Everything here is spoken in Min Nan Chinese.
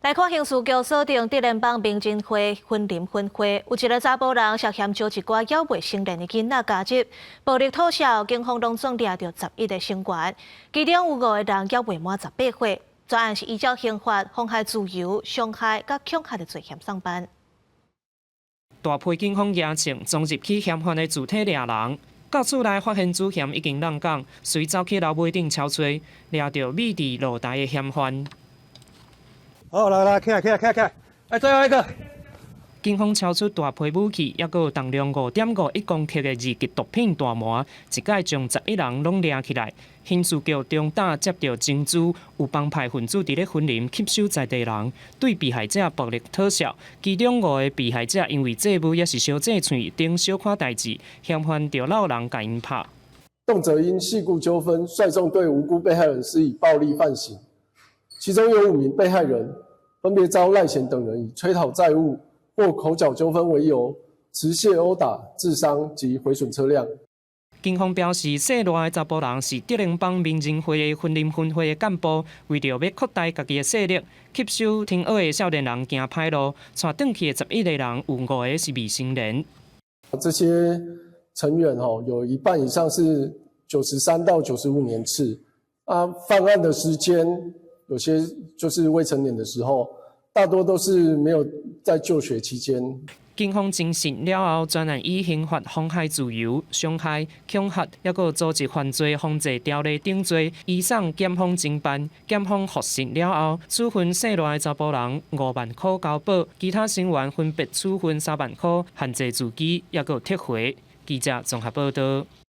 來看刑事局鎖定竹聯幫名人會雲林分會，有一个查埔人涉嫌招一寡猶未成年的囡仔加入，暴力討潲，警方攏總掠著11个成員，其中有五个人猶未滿18歲。專案是依照刑法妨害自由、傷害佮恐嚇的罪嫌送辦。大批警方嚴懲衝入去嫌犯的住宅掠人，到厝內發現主嫌已經挵工，隨走去樓尾頂搜揣，掠著匿佇露台的嫌犯。好，來來，起來起來起來起來，來最後一個。警方搜出大批武器，抑閣有重量5.51公克的二級毒品大麻，一擺將11人攏掠起來。刑事局中晝接著情資，有幫派分子佇咧雲林吸收在地人，對被害者暴力討潲。其中五个被害者因為債務抑是相爭喙等小可代誌，嫌犯就摎人共𪜶拍。動輒因細故糾紛，率眾對無辜被害人施以暴力犯行，其中有五名被害人分別遭賴賢等人以催討債務或口角糾紛為由，持械毆打、致傷及毀損車輛。警方表示，姓賴的查埔人是竹聯幫名人會的雲林分會的幹部，為著欲擴大家己的勢力，吸收聽學的少年人行歹路，帶轉去的11個人有五個是未成年。這些成員吼，有一半以上是93到95年次，啊，犯案的時間有些就是未成年的時候，大多都是沒有在就學期間。警方偵訊了後，專案以刑法妨害自由、傷害、恐嚇，抑閣組織犯罪防治條例等罪，移送檢方偵辦。檢方複審了後，處分姓賴的查埔人5萬箍交保，其他成員分別處分3萬箍，限制住居，抑閣撤回。記者綜合報道。